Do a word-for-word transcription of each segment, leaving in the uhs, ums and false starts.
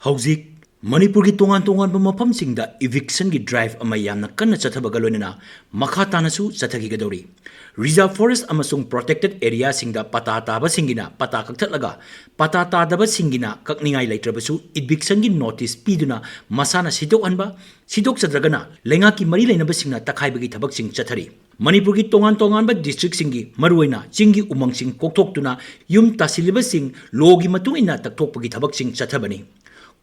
ꯍꯧꯖꯤꯛ ꯃꯅꯤꯄꯨꯔꯒꯤ ꯇꯣꯉꯥꯟ ꯇꯣꯉꯥꯟꯕ ꯃꯐꯝꯁꯤꯡꯗ evictionꯒꯤ drive ꯑꯃ ꯌꯥꯝꯅ ꯀꯟꯅ ꯆꯠꯊꯕꯒ ꯂꯣꯏꯅꯅ ꯃꯈꯥ ꯇꯥꯅꯁꯨ ꯆꯠꯊꯈꯤꯒꯗꯧꯔꯤ꯫ Reserve forest ꯑꯃꯁꯨꯡ protected areaꯁꯤꯡꯗ ꯄꯇꯥ ꯇꯥꯕꯁꯤꯡꯒꯤꯅ ꯄꯇꯥ ꯀꯛꯊꯠꯂꯒ, ꯄꯇꯥ ꯇꯥꯗꯕꯁꯤꯡꯒꯤꯅ ꯀꯛꯅꯤꯡꯉꯥꯏ ꯂꯩꯇ꯭ꯔꯕꯁꯨ evictionꯒꯤ notice ꯄꯤꯗꯨꯅ ꯃꯁꯥꯅ ꯁꯤꯗꯣꯛꯍꯟꯕ, ꯁꯤꯗꯣꯛꯆꯗ꯭ꯔꯒꯅ ꯂꯩꯉꯥꯛꯀꯤ ꯃꯔꯤ ꯂꯩꯅꯕꯁꯤꯡꯅ ꯇꯛꯈꯥꯏꯕꯒꯤ ꯊꯕꯛꯁꯤꯡ ꯆꯠꯊꯔꯤ꯫ ꯃꯅꯤꯄꯨꯔꯒꯤ ꯇꯣꯉꯥꯟ ꯇꯣꯉꯥꯟꯕ districtꯁꯤꯡꯒꯤ, ꯃꯔꯨꯑꯣꯏꯅ ꯆꯤꯡꯒꯤ ꯎꯃꯪꯁꯤꯡ ꯀꯣꯛꯊꯣꯛꯇꯨꯅ ꯌꯨꯝ ꯇꯥꯁꯤꯜꯂꯤꯕꯁꯤꯡ lawꯒꯤ ꯃꯇꯨꯡ ꯏꯟꯅ ꯇꯛꯊꯣꯛꯄꯒꯤ ꯊꯕꯛꯁꯤꯡ ꯆꯠꯊꯕꯅꯤ꯫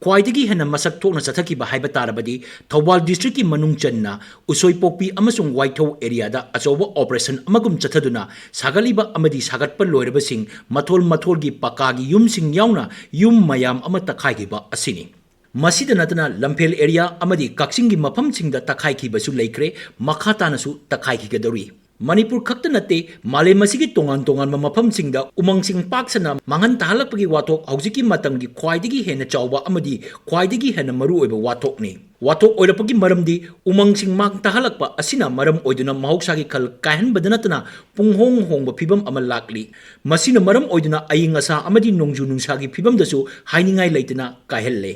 ꯈ꯭ꯋꯥꯏꯗꯒꯤ ꯍꯦꯟꯅ ꯃꯁꯛ ꯊꯣꯛꯅ ꯆꯠꯊꯈꯤꯕ ꯍꯥꯏꯕ ꯇꯥꯔꯕꯗꯤ ꯊꯧꯕꯥꯜ districtꯀꯤ ꯃꯅꯨꯡ ꯆꯟꯅ ꯎꯁꯣꯏꯄꯣꯛꯄꯤ ꯑꯃꯁꯨꯡ ꯋꯥꯏꯊꯧ areaꯗ ꯑꯆꯧꯕ operation ꯑꯃꯒꯨꯝ ꯆꯠꯊꯗꯨꯅ ꯁꯥꯒꯠꯂꯤꯕ ꯑꯃꯗꯤ ꯁꯥꯒꯠꯄ ꯂꯣꯏꯔꯕꯁꯤꯡ ꯃꯊꯣꯜ ꯃꯊꯣꯜꯒꯤ ꯄꯀꯥꯒꯤ ꯌꯨꯝꯁꯤꯡ ꯌꯥꯎꯅ ꯌꯨꯝ ꯃꯌꯥꯝ ꯑꯃ ꯇꯛꯈꯥꯏꯈꯤꯕ ꯑꯁꯤꯅꯤ꯫ ꯃꯁꯤꯗ ꯅꯠꯇꯅ ꯂꯝꯐꯦꯜ area ꯑꯃꯗꯤ ꯀꯛꯆꯤꯡꯒꯤ ꯃꯐꯝꯁꯤꯡꯗ ꯇꯛꯈꯥꯏꯈꯤꯕꯁꯨ ꯂꯩꯈ꯭ꯔꯦ, ꯃꯈꯥ ꯇꯥꯅꯁꯨ ꯇꯛꯈꯥꯏꯈꯤꯒꯗꯧꯔꯤ꯫ ꯃꯅꯤꯄꯨꯔ ꯈꯛꯇ ꯅꯠꯇꯦ, ꯃꯥꯂꯦꯝ ꯑꯁꯤꯒꯤ ꯇꯣꯉꯥꯟ ꯇꯣꯉꯥꯟꯕ ꯃꯐꯝꯁꯤꯡꯗ ꯎꯃꯪꯁꯤꯡ ꯄꯥꯛ ꯁꯟꯅ ꯃꯥꯡꯍꯟ ꯇꯥꯍꯜꯂꯛꯄꯒꯤ ꯋꯥꯊꯣꯛ ꯍꯧꯖꯤꯛꯀꯤ ꯃꯇꯝꯒꯤ ꯈ꯭ꯋꯥꯏꯗꯒꯤ ꯍꯦꯟꯅ ꯆꯥꯎꯕ ꯑꯃꯗꯤ ꯈ꯭ꯋꯥꯏꯗꯒꯤ ꯍꯦꯟꯅ ꯃꯔꯨꯑꯣꯏꯕ ꯋꯥꯊꯣꯛꯅꯤ꯫ ꯋꯥꯊꯣꯛ ꯑꯣꯏꯔꯛꯄꯒꯤ ꯃꯔꯝꯗꯤ ꯎꯃꯪꯁꯤꯡ ꯃꯥꯡ ꯇꯥꯍꯜꯂꯛꯄ ꯑꯁꯤꯅ ꯃꯔꯝ ꯑꯣꯏꯗꯨꯅ ꯃꯍꯧꯁꯥꯒꯤ ꯈꯜ ꯀꯥꯏꯍꯟꯕꯗ ꯅꯠꯇꯅ ꯄꯨꯡꯍꯣꯡ ꯍꯣꯡꯕ ꯐꯤꯕꯝ ꯑꯃ ꯂꯥꯛꯂꯤ꯫ ꯃꯁꯤꯅ ꯃꯔꯝ ꯑꯣꯏꯗꯨꯅ ꯑꯏꯪ ꯑꯁꯥ ꯑꯃꯗꯤ ꯅꯣꯡꯖꯨ ꯅꯨꯡꯁꯥꯒꯤ ꯐꯤꯕꯝꯗꯁꯨ ꯍꯥꯏꯅꯤꯡꯉꯥꯏ ꯂꯩꯇꯅ ꯀꯥꯏꯍꯜꯂꯦ꯫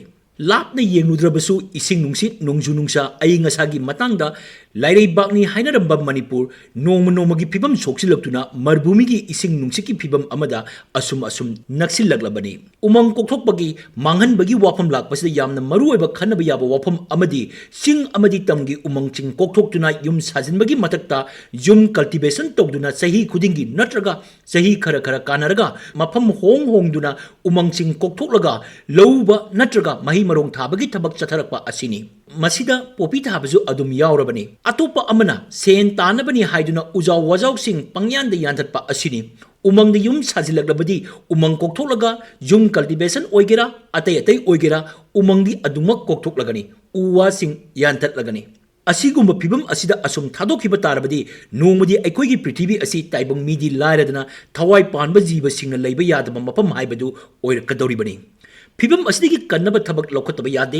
ꯂꯥꯞꯅ ꯌꯦꯡꯂꯨꯗ꯭ꯔꯕꯁꯨ ꯏꯁꯤꯡ ꯅꯨꯡꯁꯤꯠ, ꯅꯣꯡꯖꯨ ꯅꯨꯡꯁꯥ, ꯑꯏꯪ ꯑꯁꯥꯒꯤ ꯃꯇꯥꯡꯗ ꯂꯥꯏꯔꯩꯕꯥꯛꯅꯤ ꯍꯥꯏꯅꯔꯝꯕ ꯃꯅꯤꯄꯨꯔ ꯅꯣꯡꯃ ꯅꯣꯡꯃꯒꯤ ꯐꯤꯕꯝ ꯁꯣꯛꯆꯤꯜꯂꯛꯇꯨꯅ ꯃꯔꯨꯚꯨꯃꯤꯒꯤ ꯏꯁꯤꯡ ꯅꯨꯡꯁꯤꯠꯀꯤ ꯐꯤꯕꯝ ꯑꯃꯗ ꯑꯁꯨꯝ ꯑꯁꯨꯝ ꯅꯛꯁꯤꯜꯂꯛꯂꯕꯅꯤ꯫ ꯎꯃꯪ ꯀꯣꯛꯊꯣꯛꯄꯒꯤ, ꯃꯥꯡꯍꯟꯕꯒꯤ ꯋꯥꯐꯝ ꯂꯥꯛꯄꯁꯤꯗ ꯌꯥꯝꯅ ꯃꯔꯨꯑꯣꯏꯕ ꯈꯟꯅꯕ ꯌꯥꯕ ꯋꯥꯐꯝ ꯑꯃꯗꯤ ꯆꯤꯡ ꯑꯃꯗꯤ ꯇꯝꯒꯤ ꯎꯃꯪꯁꯤꯡ ꯀꯣꯛꯊꯣꯛꯇꯨꯅ ꯌꯨꯝ ꯁꯥꯖꯤꯟꯕꯒꯤ ꯃꯊꯛꯇ ꯌꯨꯝ cultivation ꯇꯧꯗꯨꯅ ꯆꯍꯤ ꯈꯨꯗꯤꯡꯒꯤ ꯅꯠꯇ꯭ꯔꯒ ꯆꯍꯤ ꯈꯔ ꯈꯔ ꯀꯥꯟꯅꯔꯒ ꯃꯐꯝ ꯍꯣꯡ ꯍꯣꯡꯗꯨꯅ ꯎꯃꯪꯁꯤꯡ ꯀꯣꯛꯊꯣꯛꯂꯒ ꯂꯧ ꯎꯕ ꯅꯠꯇ꯭ꯔꯒ ꯃꯍꯩ ꯃꯔꯣꯡ ꯊꯥꯕꯒꯤ ꯊꯕꯛ ꯆꯠꯊꯔꯛꯄ ꯑꯁꯤꯅꯤ꯫ ꯃꯁꯤꯗ ꯄꯣꯄꯤ ꯊꯥꯕꯁꯨ ꯑꯗꯨꯝ ꯌꯥꯎꯔꯕꯅꯤ꯫ ꯑꯇꯣꯞꯄ ꯑꯃꯅ ꯁꯦꯟ ꯇꯥꯅꯕꯅꯤ ꯍꯥꯏꯗꯨꯅ ꯎꯖꯥꯎ ꯋꯥꯖꯥꯎꯁꯤꯡ ꯄꯪꯌꯥꯟꯗ ꯌꯥꯟꯊꯠꯄ ꯑꯁꯤꯅꯤ꯫ ꯎꯃꯪꯗ ꯌꯨꯝ ꯁꯥꯖꯤꯜꯂꯛꯂꯕꯗꯤ ꯎꯃꯪ ꯀꯣꯛꯊꯣꯛꯂꯒ ꯌꯨꯝ cultivation ꯑꯣꯏꯒꯦꯔꯥ, ꯑꯇꯩ ꯑꯇꯩ ꯑꯣꯏꯒꯦꯔꯥ, ꯎꯃꯪꯗꯤ ꯑꯗꯨꯃꯛ ꯀꯣꯛꯊꯣꯛꯂꯒꯅꯤ, ꯎ ꯋꯥꯁꯤꯡ ꯌꯥꯟꯊꯠꯂꯒꯅꯤ꯫ ꯑꯁꯤꯒꯨꯝꯕ ꯐꯤꯕꯝ ꯑꯁꯤꯗ ꯑꯁꯨꯝ ꯊꯥꯗꯣꯛꯈꯤꯕ ꯇꯥꯔꯕꯗꯤ ꯅꯣꯡꯃꯗꯤ ꯑꯩꯈꯣꯏꯒꯤ ꯄ꯭ꯔꯤꯊꯤꯕꯤ ꯑꯁꯤ ꯇꯥꯏꯕꯪ ꯃꯤꯗꯤ ꯂꯥꯏꯔꯗꯅ ꯊꯋꯥꯏ ꯄꯥꯟꯕ ꯖꯤꯕꯁꯤꯡꯅ ꯂꯩꯕ ꯌꯥꯗꯕ ꯃꯐꯝ ꯍꯥꯏꯕꯗꯨ ꯑꯣꯏꯔꯛꯀꯗꯧꯔꯤꯕꯅꯤ꯫ ꯐꯤꯕꯝ ꯑꯁꯤꯗꯒꯤ ꯀꯟꯅꯕ ꯊꯕꯛ ꯂꯧꯈꯠꯇꯕ ꯌꯥꯗꯦ꯫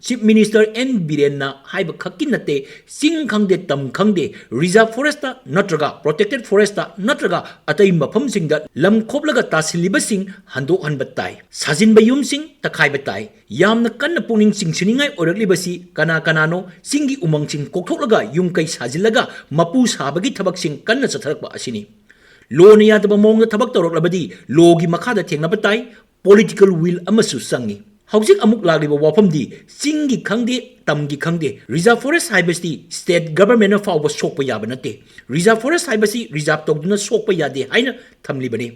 ꯆꯤꯐ ꯃꯤꯅꯤꯁꯇꯔ ꯑꯦꯟ ꯕꯤꯔꯦꯟꯅ ꯍꯥꯏꯕ ꯈꯛꯀꯤ ꯅꯠꯇꯦ, ꯆꯤꯡ ꯈꯪꯗꯦ, ꯇꯝ ꯈꯪꯗꯦ, ꯔꯤꯖꯥꯔꯚ ꯐꯣꯔꯦꯁꯇ ꯅꯠꯇ꯭ꯔꯒ ꯄ꯭ꯔꯣꯇꯦꯛꯇꯦꯗ ꯐꯣꯔꯦꯁꯇ ꯅꯠꯇ꯭ꯔꯒ ꯑꯇꯩ ꯃꯐꯝꯁꯤꯡꯗ ꯂꯝ ꯈꯣꯞꯂꯒ ꯇꯥꯁꯤꯜꯂꯤꯕꯁꯤꯡ ꯍꯟꯗꯣꯛꯍꯟꯕ ꯇꯥꯏ꯫ ꯁꯥꯖꯤꯟꯕ ꯌꯨꯝꯁꯤꯡ ꯇꯛꯈꯥꯏꯕ ꯇꯥꯏ꯫ ꯌꯥꯝꯅ ꯀꯟꯅ ꯄꯨꯛꯅꯤꯡ ꯆꯤꯡꯁꯤꯟꯅꯤꯡꯉꯥꯏ ꯑꯣꯏꯔꯛꯂꯤꯕꯁꯤ ꯀꯅꯥ ꯀꯅꯥꯅꯣ? ꯆꯤꯡꯒꯤ ꯎꯃꯪꯁꯤꯡ ꯀꯣꯛꯊꯣꯛꯂꯒ ꯌꯨꯝ ꯀꯩ ꯁꯥꯖꯤꯜꯂꯒ ꯃꯄꯨ ꯁꯥꯕꯒꯤ ꯊꯕꯛꯁꯤꯡ ꯀꯟꯅ ꯆꯠꯊꯔꯛꯄ ꯑꯁꯤꯅꯤ꯫ ꯂꯣꯅ ꯌꯥꯗꯕ ꯃꯑꯣꯡꯗ ꯊꯕꯛ ꯇꯧꯔꯛꯂꯕꯗꯤ ꯂꯣꯒꯤ ꯃꯈꯥꯗ ꯊꯦꯡꯅꯕ ꯇꯥꯏ꯫ ꯄꯣꯂꯤꯇꯤꯀꯦꯜ ꯋꯤꯜ ꯑꯃꯁꯨ ꯆꯪꯏ꯫ ꯍꯧꯖꯤꯛ ꯑꯃꯨꯛ ꯂꯥꯛꯂꯤꯕ ꯋꯥꯐꯝꯗꯤ ꯆꯤꯡꯒꯤ ꯈꯪꯗꯦ, ꯇꯝꯒꯤ ꯈꯪꯗꯦ, ꯔꯤꯖꯥꯔꯚ ꯐꯣꯔꯦꯁ ꯍꯥꯏꯕꯁꯤ ꯁ꯭ꯇꯦꯠ ꯒꯚꯔꯟꯃꯦꯟꯠꯅ ꯐꯥꯎꯕ ꯁꯣꯛꯄ ꯌꯥꯕ ꯅꯠꯇꯦ꯫ ꯔꯤꯖꯥꯔꯚ ꯐꯣꯔꯦꯁ ꯍꯥꯏꯕꯁꯤ ꯔꯤꯖꯥꯔꯚ ꯇꯧꯗꯨꯅ ꯁꯣꯛꯄ ꯌꯥꯗꯦ ꯍꯥꯏꯅ ꯊꯝꯂꯤꯕꯅꯤ꯫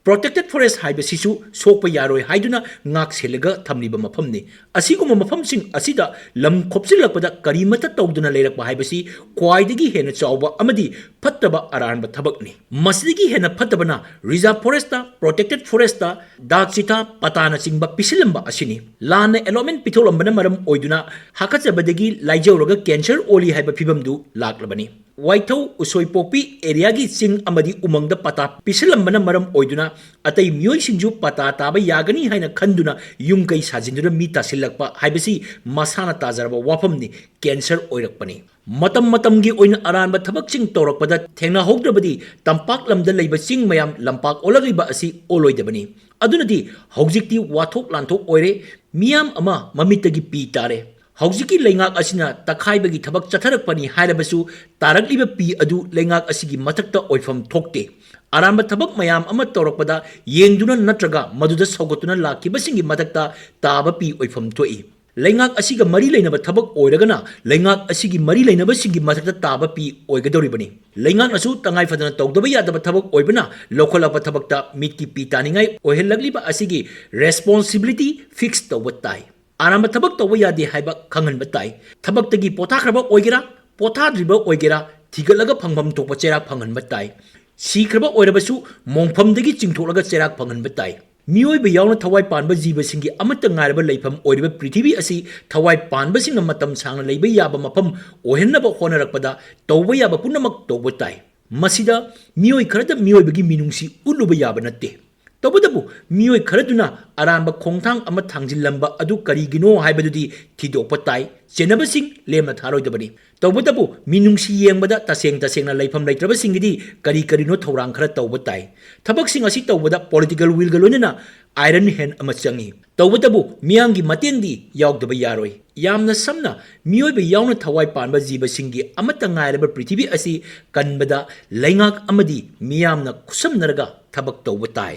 ꯄ꯭ꯔꯣꯇꯦꯛꯇꯦꯗ ꯐꯣꯔꯦꯁ ꯍꯥꯏꯕꯁꯤꯁꯨ ꯁꯣꯛꯄ ꯌꯥꯔꯣꯏ ꯍꯥꯏꯗꯨꯅ ꯉꯥꯛ ꯁꯦꯜꯂꯒ ꯊꯝꯂꯤꯕ ꯃꯐꯝꯅꯤ꯫ ꯑꯁꯤꯒꯨꯝꯕ ꯃꯐꯝꯁꯤꯡ ꯑꯁꯤꯗ ꯂꯝ ꯈꯣꯞꯆꯤꯜꯂꯛꯄꯗ ꯀꯔꯤꯃꯠꯇ ꯇꯧꯗꯅ ꯂꯩꯔꯛꯄ ꯍꯥꯏꯕꯁꯤ ꯈ꯭ꯋꯥꯏꯗꯒꯤ ꯍꯦꯟꯅ ꯆꯥꯎꯕ ꯑꯃꯗꯤ ꯐꯠꯇꯕ ꯑꯔꯥꯟꯕ ꯊꯕꯛꯅꯤ꯫ ꯃꯁꯤꯗꯒꯤ ꯍꯦꯟꯅ ꯐꯠꯇꯕꯅ ꯔꯤꯖꯥꯔꯚ ꯐꯣꯔꯦꯁꯇ, ꯄ꯭ꯔꯣꯇꯦꯛꯇꯦꯗ ꯐꯣꯔꯦꯁꯇ ꯗꯥꯛ ꯆꯤꯊꯥ, ꯄꯇꯥꯅꯆꯤꯡꯕ ꯄꯤꯁꯤꯜꯂꯝꯕ ꯑꯁꯤꯅꯤ꯫ ꯂꯥꯟꯅ ꯑꯦꯂꯣꯠꯃꯦꯟꯠ ꯄꯤꯊꯣꯛꯂꯝꯕꯅ ꯃꯔꯝ ꯑꯣꯏꯗꯨꯅ ꯍꯥꯀꯠꯆꯕꯗꯒꯤ ꯂꯥꯏꯖꯧꯔꯒ ꯀꯦꯟꯁꯔ ꯑꯣꯜꯂꯤ ꯍꯥꯏꯕ ꯐꯤꯕꯝꯗꯨ ꯂꯥꯛꯂꯕꯅꯤ꯫ ꯋꯥꯏꯊꯧ, ꯎꯁꯣꯏꯄꯣꯛꯄꯤ ꯑꯦꯔꯤꯌꯥꯒꯤ ꯆꯤꯡ ꯑꯃꯗꯤ ꯎꯃꯪꯗ ꯄꯇꯥ ꯄꯤꯁꯤꯜꯂꯝꯕꯅ ꯃꯔꯝ ꯑꯣꯏꯗꯨꯅ ꯑꯇꯩ ꯃꯤꯑꯣꯏꯁꯤꯡꯁꯨ ꯄꯇꯥ ꯇꯥꯕ ꯌꯥꯒꯅꯤ ꯍꯥꯏꯅ ꯈꯟꯗꯨꯅ ꯌꯨꯝ ꯀꯩ ꯁꯥꯖꯤꯟꯗꯨꯅ ꯃꯤ ꯇꯥꯁꯤꯜꯂꯛꯄ ꯍꯥꯏꯕꯁꯤ ꯃꯁꯥꯅ ꯇꯥꯖꯔꯕ ꯋꯥꯐꯝꯅꯤ, ꯀꯦꯟꯁꯔ ꯑꯣꯏꯔꯛꯄꯅꯤ꯫ ꯃꯇꯝ ꯃꯇꯝꯒꯤ ꯑꯣꯏꯅ ꯑꯔꯥꯟꯕ ꯊꯕꯛꯁꯤꯡ ꯇꯧꯔꯛꯄꯗ ꯊꯦꯡꯅꯍꯧꯗ꯭ꯔꯕꯗꯤ ꯇꯝꯄꯥꯛ ꯂꯝꯗ ꯂꯩꯕ ꯆꯤꯡ ꯃꯌꯥꯝ ꯂꯝꯄꯥꯛ ꯑꯣꯜꯂꯛꯂꯤꯕ ꯑꯁꯤ ꯑꯣꯜꯂꯣꯏꯗꯕꯅꯤ꯫ ꯑꯗꯨꯅꯗꯤ ꯍꯧꯖꯤꯛꯇꯤ ꯋꯥꯊꯣꯛ ꯂꯥꯟꯊꯣꯛ ꯑꯣꯏꯔꯦ, ꯃꯤꯌꯥꯝ ꯑꯃ ꯃꯃꯤꯠꯇꯒꯤ ꯄꯤ ꯇꯥꯔꯦ꯫ ꯍꯧꯖꯤꯛꯀꯤ ꯂꯩꯉꯥꯛ ꯑꯁꯤꯅ ꯇꯛꯈꯥꯏꯕꯒꯤ ꯊꯕꯛ ꯆꯠꯊꯔꯛꯄꯅꯤ ꯍꯥꯏꯔꯕꯁꯨ ꯇꯥꯔꯛꯂꯤꯕ ꯄꯤ ꯑꯗꯨ ꯂꯩꯉꯥꯛ ꯑꯁꯤꯒꯤ ꯃꯊꯛꯇ ꯑꯣꯏꯐꯝ ꯊꯣꯛꯇꯦ꯫ ꯑꯔꯥꯟꯕ ꯊꯕꯛ ꯃꯌꯥꯝ ꯑꯃ ꯇꯧꯔꯛꯄꯗ ꯌꯦꯡꯗꯨꯅ ꯅꯠꯇ꯭ꯔꯒ ꯃꯗꯨꯗ ꯁꯧꯒꯠꯇꯨꯅ ꯂꯥꯛꯈꯤꯕꯁꯤꯡꯒꯤ ꯃꯊꯛꯇ ꯇꯥꯕ ꯄꯤ ꯑꯣꯏꯐꯝ ꯊꯣꯛꯏ꯫ ꯂꯩꯉꯥꯛ ꯑꯁꯤꯒ ꯃꯔꯤ ꯂꯩꯅꯕ ꯊꯕꯛ ꯑꯣꯏꯔꯒꯅ ꯂꯩꯉꯥꯛ ꯑꯁꯤꯒꯤ ꯃꯔꯤ ꯂꯩꯅꯕꯁꯤꯡꯒꯤ ꯃꯊꯛꯇ ꯇꯥꯕ ꯄꯤ ꯑꯣꯏꯒꯗꯧꯔꯤꯕꯅꯤ꯫ ꯂꯩꯉꯥꯛꯅꯁꯨ ꯇꯉꯥꯏ ꯐꯗꯅ ꯇꯧꯗꯕ ꯌꯥꯗꯕ ꯊꯕꯛ ꯑꯣꯏꯕꯅ ꯂꯧꯈꯠꯂꯛꯄ ꯊꯕꯛꯇ ꯃꯤꯠꯀꯤ ꯄꯤ ꯇꯥꯅꯤꯡꯉꯥꯏ ꯑꯣꯏꯍꯜꯂꯛꯂꯤꯕ ꯑꯁꯤꯒꯤ ꯔꯦꯁꯄꯣꯟꯁꯤꯕꯤꯂꯤꯇꯤ ꯐꯤꯛꯁ ꯇꯧꯕ ꯇꯥꯏ꯫ ꯑꯔꯥꯟꯕ ꯊꯕꯛ ꯇꯧꯕ ꯌꯥꯗꯦ ꯍꯥꯏꯕ ꯈꯪꯍꯟꯕ ꯇꯥꯏ꯫ ꯊꯕꯛꯇꯒꯤ ꯄꯣꯊꯥꯈ꯭ꯔꯕ ꯑꯣꯏꯒꯦꯔꯥ, ꯄꯣꯊꯥꯗ꯭ꯔꯤꯕ ꯑꯣꯏꯒꯦꯔꯥ, ꯊꯤꯒꯠꯂꯒ ꯐꯪꯐꯝ ꯊꯣꯛꯄ ꯆꯩꯔꯥꯛ ꯐꯪꯍꯟꯕ ꯇꯥꯏ꯫ ꯁꯤꯈ꯭ꯔꯕ ꯑꯣꯏꯔꯕꯁꯨ ꯃꯣꯡꯐꯝꯗꯒꯤ ꯆꯤꯡꯊꯣꯛꯂꯒ ꯆꯩꯔꯥꯛ ꯐꯪꯍꯟꯕ ꯇꯥꯏ꯫ ꯃꯤꯑꯣꯏꯕ ꯌꯥꯎꯅ ꯊꯋꯥꯏ ꯄꯥꯟꯕ ꯖꯤꯕꯁꯤꯡꯒꯤ ꯑꯃꯠꯇ ꯉꯥꯏꯔꯕ ꯂꯩꯐꯝ ꯑꯣꯏꯔꯤꯕ ꯄ꯭ꯔꯤꯊꯤꯕꯤ ꯑꯁꯤ ꯊꯋꯥꯏ ꯄꯥꯟꯕꯁꯤꯡꯅ ꯃꯇꯝ ꯁꯥꯡꯅ ꯂꯩꯕ ꯌꯥꯕ ꯃꯐꯝ ꯑꯣꯏꯍꯟꯅꯕ ꯍꯣꯠꯅꯔꯛꯄꯗ ꯇꯧꯕ ꯌꯥꯕ ꯄꯨꯝꯅꯃꯛ ꯇꯧꯕ ꯇꯥꯏ꯫ ꯃꯁꯤꯗ ꯃꯤꯑꯣꯏ ꯈꯔꯗ ꯃꯤꯑꯣꯏꯕꯒꯤ ꯃꯤꯅꯨꯡꯁꯤ ꯎꯠꯂꯨꯕ ꯌꯥꯕ ꯅꯠꯇꯦ꯫ ꯇꯧꯕꯇꯕꯨ ꯃꯤꯑꯣꯏ ꯈꯔꯗꯨꯅ ꯑꯔꯥꯟꯕ ꯈꯣꯡꯊꯥꯡ ꯑꯃ ꯊꯥꯡꯖꯤꯜꯂꯝꯕ ꯑꯗꯨ ꯀꯔꯤꯒꯤꯅꯣ ꯍꯥꯏꯕꯗꯨꯗꯤ ꯊꯤꯗꯣꯛꯄ ꯇꯥꯏ꯫ ꯆꯦꯟꯅꯕꯁꯤꯡ ꯂꯦꯝꯅ ꯊꯥꯔꯣꯏꯗꯕꯅꯤ꯫ ꯇꯧꯕꯇꯕꯨ ꯃꯤꯅꯨꯡꯁꯤ ꯌꯦꯡꯕꯗ ꯇꯁꯦꯡ ꯇꯁꯦꯡꯅ ꯂꯩꯐꯝ ꯂꯩꯇ꯭ꯔꯕꯁꯤꯡꯒꯤꯗꯤ ꯀꯔꯤ ꯀꯔꯤꯅꯣ ꯊꯧꯔꯥꯡ ꯈꯔ ꯇꯧꯕ ꯇꯥꯏ꯫ ꯊꯕꯛꯁꯤꯡ ꯑꯁꯤ ꯇꯧꯕꯗ political willꯒ ꯂꯣꯏꯅꯅ iron hand ꯑꯃ ꯆꯪꯏ꯫ ꯇꯧꯕꯇꯕꯨ ꯃꯤꯌꯥꯝꯒꯤ ꯃꯇꯦꯡꯗꯤ ꯌꯥꯎꯗꯕ ꯌꯥꯔꯣꯏ꯫ ꯌꯥꯝꯅ ꯁꯝꯅ, ꯃꯤꯑꯣꯏꯕ ꯌꯥꯎꯅ ꯊꯋꯥꯏ ꯄꯥꯟꯕ ꯖꯤꯕꯁꯤꯡꯒꯤ ꯑꯃꯠꯇ ꯉꯥꯏꯔꯕ ꯄ꯭ꯔꯤꯊꯤꯕꯤ ꯑꯁꯤ ꯀꯟꯕꯗ ꯂꯩꯉꯥꯛ ꯑꯃꯗꯤ ꯃꯤꯌꯥꯝꯅ ꯈꯨꯠꯁꯝꯅꯔꯒ ꯊꯕꯛ ꯇꯧꯕ ꯇꯥꯏ꯫